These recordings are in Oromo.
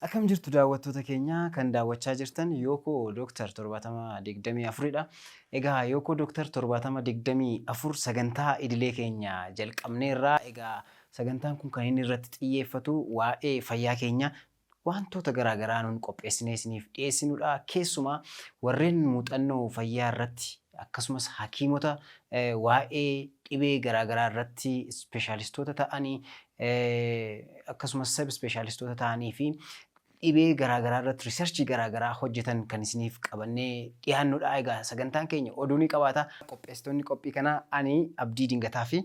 Akkam jirtu daawwattoota keenya? Kan daawwachaa jirtan Yookoo Dooktar 7024dha. Egaa Yookoo Dooktar 7024 sagantaa idilee keenya jalqabneerra. Egaa sagantaan kun kan inni irratti xiyyeeffatu waa'ee fayyaa keenya wantoota garaagaraa nuun qopheessinee isiniif dhiyeessinudha. Keessumaa warreen muuxannoo fayyaa irratti, akkasumas hakiimota waa'ee dhibee garaagaraa irratti ispeeshaalistoota ta'anii, akkasumas sub ispeeshaalistoota ta'anii fi dhibee garaagaraa irratti research garaagaraa hojjetan kan isiniif qabannee dhiyaannudha. Egaa sagantaan keenya oduu ni qabaata. Qopheessitoonni qophii kanaa ani Abdii Dingataa fi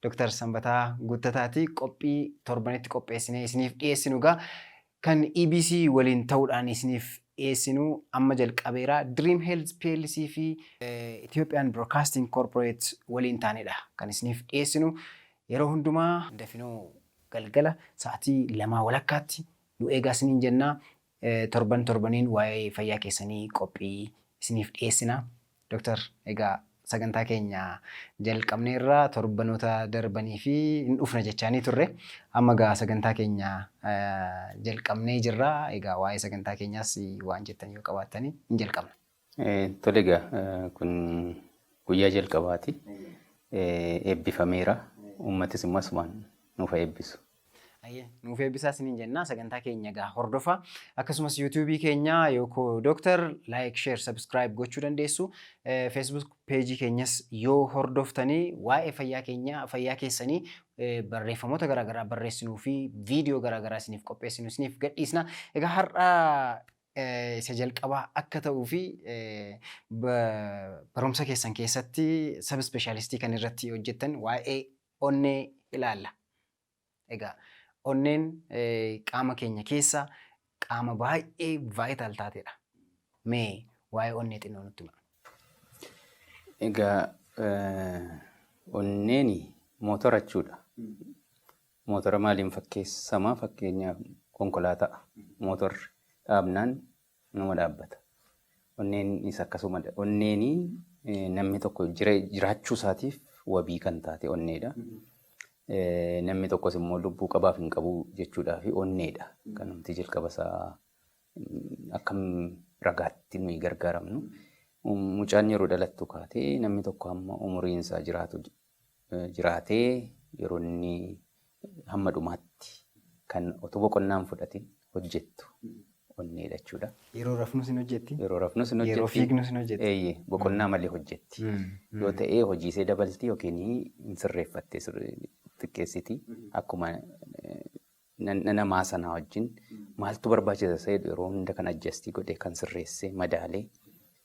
Dr. Sanbataa Guuttataati. Qophii torbanitti qopheessinee isiniif dhiyeessinu egaa kan EBC waliin ta'uudhaan isiniif dhiyeessinu amma jalqabeera. Dream Health PLC fi Ethiopian Broadcasting Corporate waliin taanedha kan isiniif dhiyeessinu. Yeroo hundumaa dafinoo galgala sa'aatii 2:30tti nu eegaa isiniin jenna. Torban torbaniin waa'ee fayyaa keessanii qophii isiniif dhiyeessina. Dooktar, egaa sagantaa keenya jalqabneerra. Torbanoota darbanii fi hin dhufna jechaanii turre. Amma egaa sagantaa keenya jalqabnee jirra. Egaa waa'ee sagantaa keenyaas waan jettan yoo qabaattanii hin jalqabna. Tole, egaa kun guyyaa jalqabaati. Eebbifameera. Uummatis immoo asumaan nuuf haa eebbisu. Nuuf eebbisaa isiniin jenna. Sagantaa keenya egaa hordofa. Akkasumas YouTubeii keenya Yookoo Dooktar like, share, subscribe gochuu dandeessu. Facebook pageii keenyas yoo hordoftanii waa'ee fayyaa keenya, fayyaa keessanii barreeffamoota garaagaraa barreessinuu fi viidiyoo garaagaraa isiniif qopheessinu isiniif gadhiisna. Egaa har'a isa jalqabaa akka ta'uu fi barumsa keessan keessatti sub ispeeshaalistii kan irratti hojjettan waa'ee onnee ilaalla. Egaa onneen qaama keenya keessa qaama baay'ee vital taatedha. Mee waa'ee onnee xinnoo nutti hima. Egaa onneen mootora jechuudha. Mootora maaliin fakkeessama? Fakkeenyaaf konkolaataa. Mootorri dhaabnaan numa dhaabbata. Onneenis akkasumadha. Onneen namni tokko jiraachuu isaatiif wabii kan taate onneedha. Namni tokkos immoo lubbuu qabaaf hin qabu jechuudhaaf onneedha. Kan nuti jalqaba isaa akkam ragaatti nuyi gargaaramnu. Mucaan yeroo dhalattu kaatee namni tokko hamma umuriin isaa jiraatu jiraatee yeroo inni hamma dhumaatti kan otoo boqonnaa hin fudhatin hojjettu onneedha jechuudha. Yeroo rafnus hin hojjetti. Yeroo rafnus hin hojjetti. Yeroo fiignus hin hojjetti. Eeyyee, boqonnaa malee hojjetti. Yoo ta'e hojii ishee dabalti yookiin hin sirreeffattee xiqqeessiti. Akkuma namaa sanaa wajjin maaltu barbaachisa isa jedhu yeroo hunda kan adjust godhee, kan sirreessee madaalee,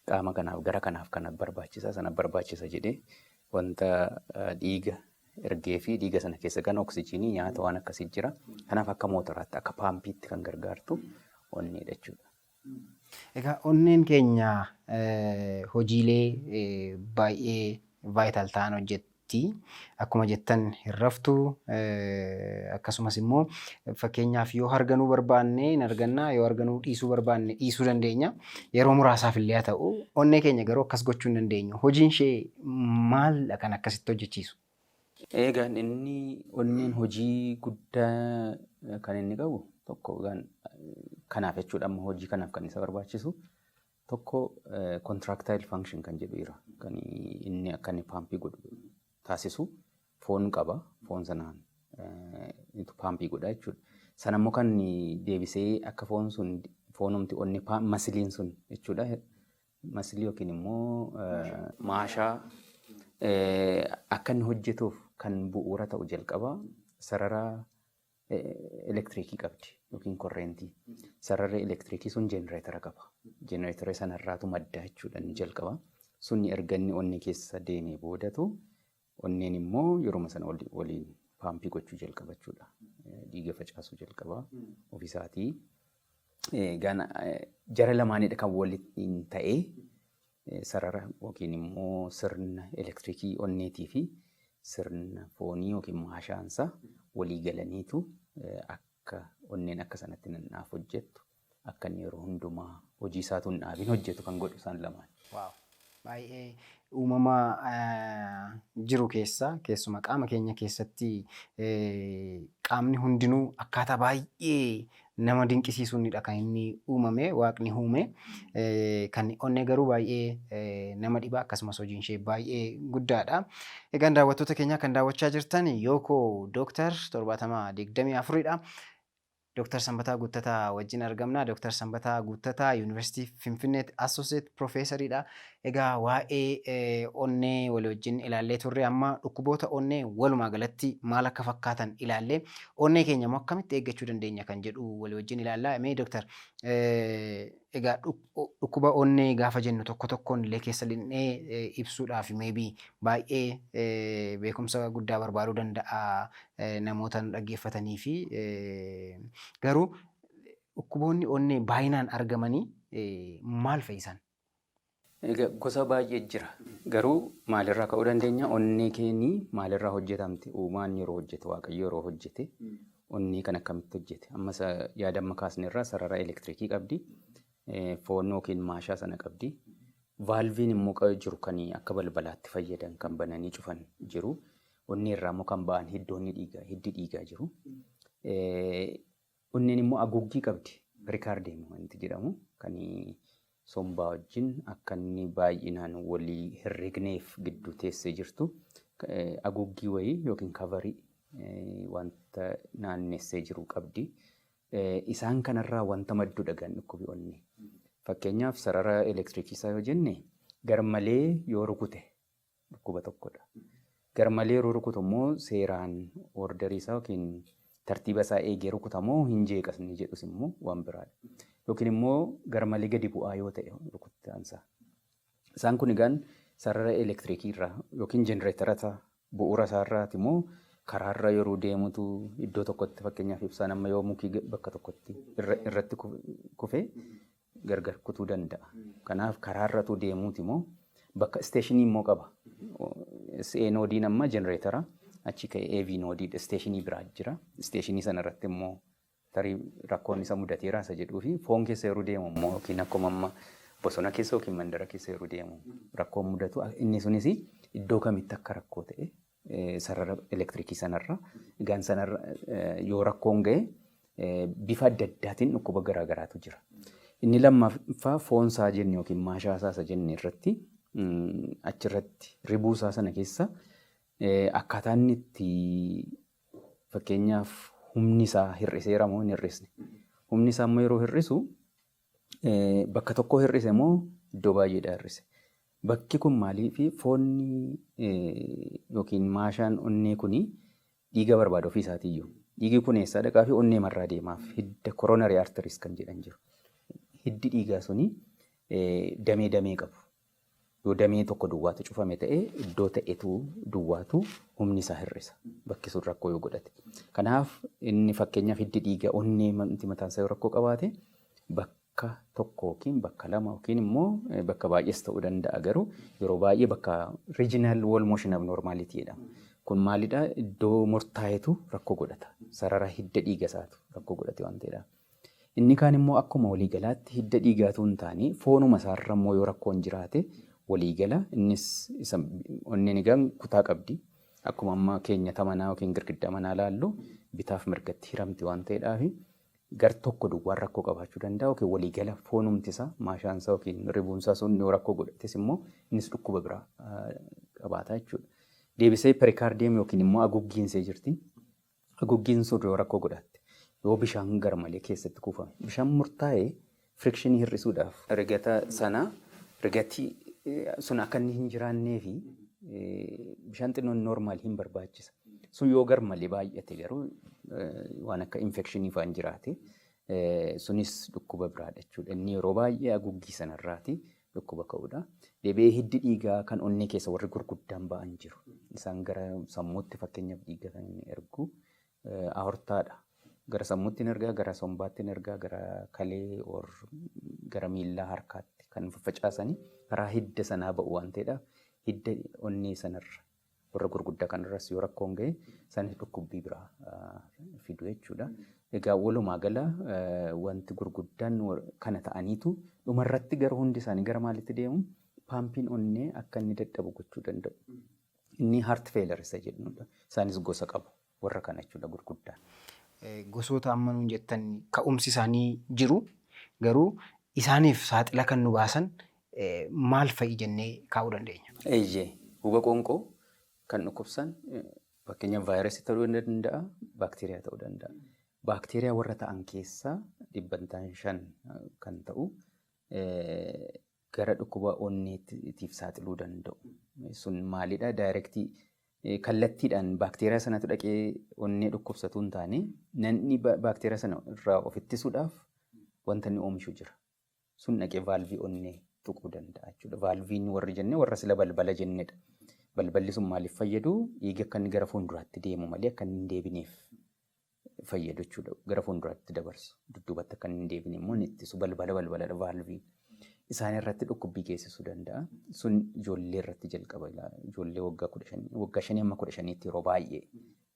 qaama kanaaf gara kanaaf kana barbaachisa, sana barbaachisa jedhee wanta dhiiga ergee fi dhiiga sana keessa kan oksijiinii, nyaata, waan akkasii jira. Kanaaf akka mootoraatti, akka paampiitti kan gargaartu onneedha jechuudha. Egaa onneen keenya hojiilee baay'ee vital ta'an hojjetti. Akkuma jettan hin raftu. Akkasumas immoo fakkeenyaaf yoo harganuu barbaanne hin arganna, yoo harganuu dhiisuu barbaanne dhiisuu dandeenya. Yeroo muraasaaf illee haa ta'u. Onnee keenya garuu akkas gochuu hin dandeenyu. Hojiin ishee maal kan akkasitti hojjechiisu? Egaa inni onneen hojii guddaa kan inni qabu tokko kanaaf jechuudha. Amma hojii kanaaf kan isa barbaachisu tokko contractile function kan jedhu jira. Kan inni akka inni paampii godhu taasisu foon qaba. Foon sanaan paampii godha jechuudha. Sana immoo kan deebisee akka foon sun, foonumti onnee, muscleiin sun jechuudha. Muscleii yookiin immoo maashaa akka inni hojjetuuf kan bu'uura ta'u jalqaba sarara elektiriikii qabdi yookiin korreentii. Sararri elektiriikii sun jeenereetara qaba. Jeenereetara sanarraatu madda jechuudha inni jalqaba. Sunni erga inni onnee keessa deemee boodatu onneen immoo yeruma sana waliin paampii gochuu jalqaba jechuudha. Dhiiga facaasuu jalqaba ofiisaatii. Jara lamaanidha kan waliin ta'ee sarara yookiin immoo sirna elektiriikii onneetii fi sirna foonii yookiin maashaansaa walii galaniitu akka onneen akka sanatti nannaaf hojjettu, akka inni yeroo hundumaa hojii isaatu hin dhaabin hojjetu kan godhu isaan lamaan. Baay'ee uumama jiru keessa, keessuma qaama keenya keessatti, qaamni hundinuu akkaataa baay'ee nama dinqisiisuunidha kan inni uumame, Waaqni uume. Kan onnee garuu baay'ee nama dhiba, akkasumas hojiin ishee baay'ee guddaadha. Egaan daawwattoota keenya, kan daawwachaa jirtan Yookoo Dooktar 7024dha. Dooktar Sanbataa Guuttataa wajjin argamna. Dooktar Sanbataa Guuttataa Yuunivarsiitii Finfinneetti Associate Professoriidha. Egaa waa'ee onnee walii wajjin ilaallee turre. Amma dhukkuboota onnee walumaa galatti maal akka fakkaatan ilaallee, onnee keenya immoo akkamitti eeggachuu dandeenya kan jedhu walii wajjin ilaallaa. Mee dooktar, egaa dhukkuba onnee gaafa jennu tokko tokkoon illee keessa linnee ibsuudhaaf maybe baay'ee beekumsa guddaa barbaaduu danda'a namoota nu dhaggeeffatanii fi, garuu dhukkuboonni onnee baay'inaan argamanii maal fa'i isaan? Egaa gosa baay'ee jira. Garuu maalirraa ka'uu dandeenya? Onnee keenyi maalirraa hojjetamti? Uumaan yeroo hojjete, Waaqayyo yeroo hojjete, onnee kan akkamitti hojjete? Amma yaada amma kaasne irraa sarara elektirikii qabdi. Foon yookiin maashaa sana qabdi. Valveiin immoo jiru, kan akka balbalaatti fayyadan, kan bananii cufan jiru. Onnee irraa immoo kan ba'an hiddoonni dhiigaa, hiddi dhiigaa jiru. Onneen immoo haguuggii qabdi. Pericardium wanti jedhamu kan sombaa wajjin akka inni baay'inaan walii herregneef gidduu teessee jirtu, haguuggii wayii yookiin coverii wanta naannessee jiru qabdi. Isaan kanarraa wanta maddu dhagaan dhukkubi onnee. Fakkeenyaaf, sarara elektirikii isaa yoo jenne, garmalee yoo rukute dhukkuba tokkodha. Garmalee yeroo rukutu immoo seeraan orderii isaa yookiin tartiiba isaa eegee rukutamoo hin jeeqasni jedhus immoo waan biraadha. Yookiin immoo garmalee gadi bu'aa yoo ta'e rukuttaan isaa. Isaan kun egaan sarara elektirikii irraa yookiin jenereetarata bu'uura isaarraati immoo karaarra yeroo deemutu iddoo tokkotti, fakkeenyaaf ibsaan amma yoo mukii bakka tokkotti irratti kufee gargar kutuu danda'a. Kanaaf karaarratu deemuuti immoo bakka stationii immoo qaba. SA nodeiin amma jenereetara achi ka'ee AV nodeiidha, stationii biraa jira. Stationii sana irratti immoo tarii rakkoon isa mudateera isa jedhuu fi foon keessa yeroo deemu immoo, yookiin akkuma amma bosona keessa yookiin mandara keessa yeroo deemu rakkoon mudatu, inni sunis iddoo kamitti akka rakkoo ta'e sarara elektirikii sanarra egaan sanarra yoo rakkoon ga'e bifa adda addaatiin dhukkuba garaagaraatu jira. Inni lammaffaa foon isaa jenne yookiin maashaa isaa isa jenne irratti, achirratti ribuu isaa sana keessa akkaataa inni itti, fakkeenyaaf, humni isaa hir'iseera moo hin hir'isne. Humni isaa immoo yeroo hir'isu bakka tokko hir'ise moo iddoo baay'eedhaa hir'ise? Bakki kun maaliifi foonni yookiin maashaan onnee kuni dhiiga barbaada ofii isaatiiyyuu. Dhiigi kun eessaa dhaqaa fi onnee marraa deemaaf hidda coronary arteries kan jedhan jiru. Hiddi dhiigaa suni damee damee qabu. Yoo damee tokko duwwaatu cufame ta'e, iddoo ta'etu duwwaatu humni isaa hir'isa. Bakki sun rakkoo yoo godhate. Kanaaf inni fakkeenyaaf hiddi dhiigaa onnee mataan isaa yoo rakkoo qabaate, bakka tokko yookiin bakka lama yookiin immoo bakka baay'ees ta'uu danda'a, garuu yeroo baay'ee bakka regional wall motion abnormality jedhama. Kun maalidha? Iddoo murtaa'etu rakkoo godhata. Sarara hidda dhiiga isaatu rakkoo godhate waan ta'eedha. Inni kaan immoo akkuma waliigalaatti hidda dhiigaatu hin taane, foonuma isaarra immoo yoo rakkoon jiraate waliigala, innis isa onneen egaa kutaa qabdi. Akkuma amma keenya manaa yookiin girgiddaa manaa laallu bitaaf mirgatti hiramti waan ta'eedhaaf, gar tokko duwwaan rakkoo qabaachuu danda'a yookiin waliigala foonumti isaa, maashaan isaa yookiin ribuun isaa sun yoo rakkoo godhates immoo innis dhukkuba biraa qabaata jechuudha. Deebisee pericardium yookiin immoo haguuggiin ishee jirti. Haguuggiin sun yoo rakkoo godhatte, yoo bishaan garmalee keessatti kuufame, bishaan murtaa'ee frictionii hir'isuudhaaf rigata sana, rigatii sun akka inni hin jiraannee fi bishaan xinnoon normal hin barbaachisa. Sun yoo garmalee baay'ate garuu waan akka infectionii fa'aan jiraate, sunis dhukkuba biraadha jechuudha. Inni yeroo baay'ee haguuggii sanarraati dhukkuba ka'udha. Deebi'ee hiddi dhiigaa kan onnee keessa warri gurguddaan ba'an jiru. Isaan gara sammuutti fakkeenyaaf dhiiga kan inni ergu aortaadha. Gara sammuutti hin ergaa, gara sombaatti hin ergaa, gara kalee or gara miillaa harkaatti kan faffacaasanii karaa hidda sanaa ba'u waan ta'eedhaaf, hidda onnee sanarra warra gurguddaa kanarras yoo rakkoon ga'e isaanis dhukkubbii biraa fidu jechuudha. Egaa walumaa gala wanti gurguddaan kana ta'aniitu dhumarratti gara hundi isaanii gara maalitti deemu? Pumping onnee akka inni dadhabu gochuu danda'u. Inni heart failure isa jedhudha. Isaanis gosa qabu warra kana jechuudha gurguddaan. Gosoota amma nuun jettan ka'umsi isaanii jiru, garuu isaaniif saaxila kan nu baasan maal fa'i jennee kaa'uu dandeenya? Eeyyee, huba qoonqoo kan dhukkubsan fakkeenyaaf vaayirasii ta'uu danda'a, baakteeriyaa ta'uu danda'a. Baakteeriyaa warra ta'an keessaa 5% kan ta'u gara dhukkuba onneetiif saaxiluu danda'u. Sun maalidha? Direct kallattiidhaan baakteeriyaa sanatu dhaqee onnee dhukkubsatu hin taane, namni baakteeriyaa sana irraa of ittisuudhaaf wanta inni oomishu jira. Sun dhaqee valve onnee tuquu danda'a jechuudha. Valveiin warri jenne warra sila balbala jennedha. Balballi sun maaliif fayyadu? Dhiigi akka inni gara fuulduraatti deemu malee akka inni hin deebineef fayyadu jechuudha. Gara fuulduraatti dabarsu. Dudduubatti akka inni hin deebine immoo inni ittisu balbala balbaladha valveiin. Isaan irratti dhukkubbii geessisuu danda'a. Sun ijoollee irratti jalqaba. Ijoollee waggaa 15, waggaa 5 hamma 15tti yeroo baay'ee,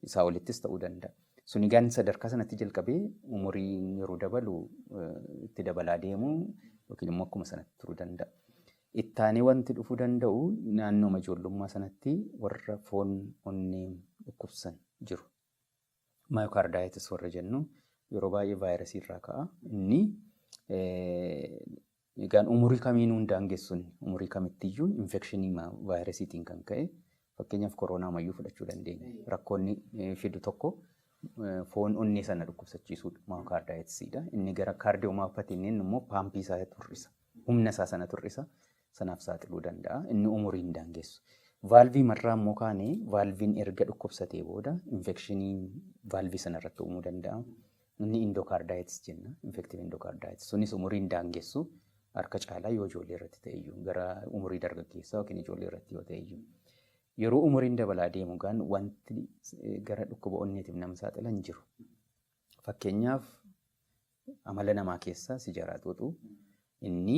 isaa olittis ta'uu danda'a. Sun egaan sadarkaa sanatti jalqabee umuriin yeroo dabalu itti dabalaa deemu yookiin immoo akkuma sanatti turuu danda'a. Ittaanee wanti dhufuu danda'u naannooma ijoollummaa sanatti warra foon onnee dhukkubsan jiru. Myocarditis warra jennu yeroo baay'ee vaayirasii irraa ka'a. Inni egaan umurii kamiinuu hin daangessuun, umurii kamittiyyuu infection vaayirasiitiin kan ka'e, fakkeenyaaf koronaa mayyuu fudhachuu dandeenya. Rakkoonni fidu tokko foon onnee sana dhukkubsachiisuudha. Myocarditisiidha. Inni gara cardiomyopathy immoo pump isaa turrisa. Humna isaa sana turrisa. Sanaaf saaxiluu danda'a. Inni umurii hin daangessu. Valve marraa immoo kaanee, valveiin erga dhukkubsatee booda infection valve sana irratti uumuu danda'a. Inni endocarditis jenna. Infective endocarditis. Sunis umurii hin daangessu. Harka caalaa yoo ijoollee irratti ta'e iyyuu, gara umurii dargaggeessaa yookiin ijoollee irratti yoo ta'e iyyuu. Yeroo umuriin dabalaa deemu gaan wanti gara dhukkuba onneetiif nama saaxilan jiru. Fakkeenyaaf amala namaa keessaa sijaaraa xuuxuu, inni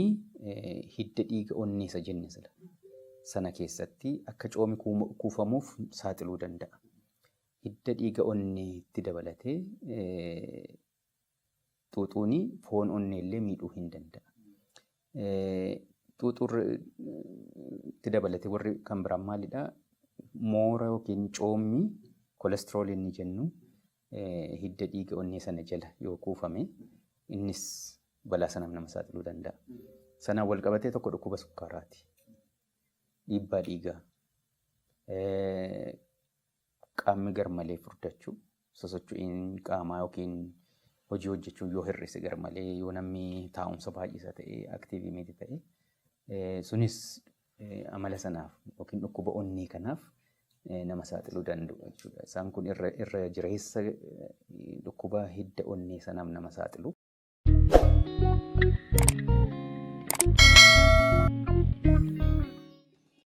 hidda dhiiga onnee isa jenne sila sana keessatti akka coomi kuufamuuf saaxiluu danda'a. Hidda dhiiga onneetti dabalatee xuuxuuni foon onnee illee miidhuu hin danda'a. Xuuxuutti dabalatee warri kan biraan maalidhaa? Moora yookiin coommi cholesterol inni jennu hidda dhiiga onnee sana jala yoo kuufame innis balaa sanaaf nama saaxiluu danda'a. Sanaan wal qabatee tokko dhukkuba sukkaaraati. Dhiibbaa dhiigaa. Qaamni garmalee furdachuu, sosocho'iin qaamaa yookiin hojii hojjechuu yoo hir'ise garmalee, yoo namni taa'umsa baay'isa ta'e, active miti ta'e, sunis amala sanaaf yookiin dhukkuba onnee kanaaf nama saaxiluu danda'u jechuudha. Isaan kun irra jireessa dhukkuba hidda onnee sanaaf nama saaxilu.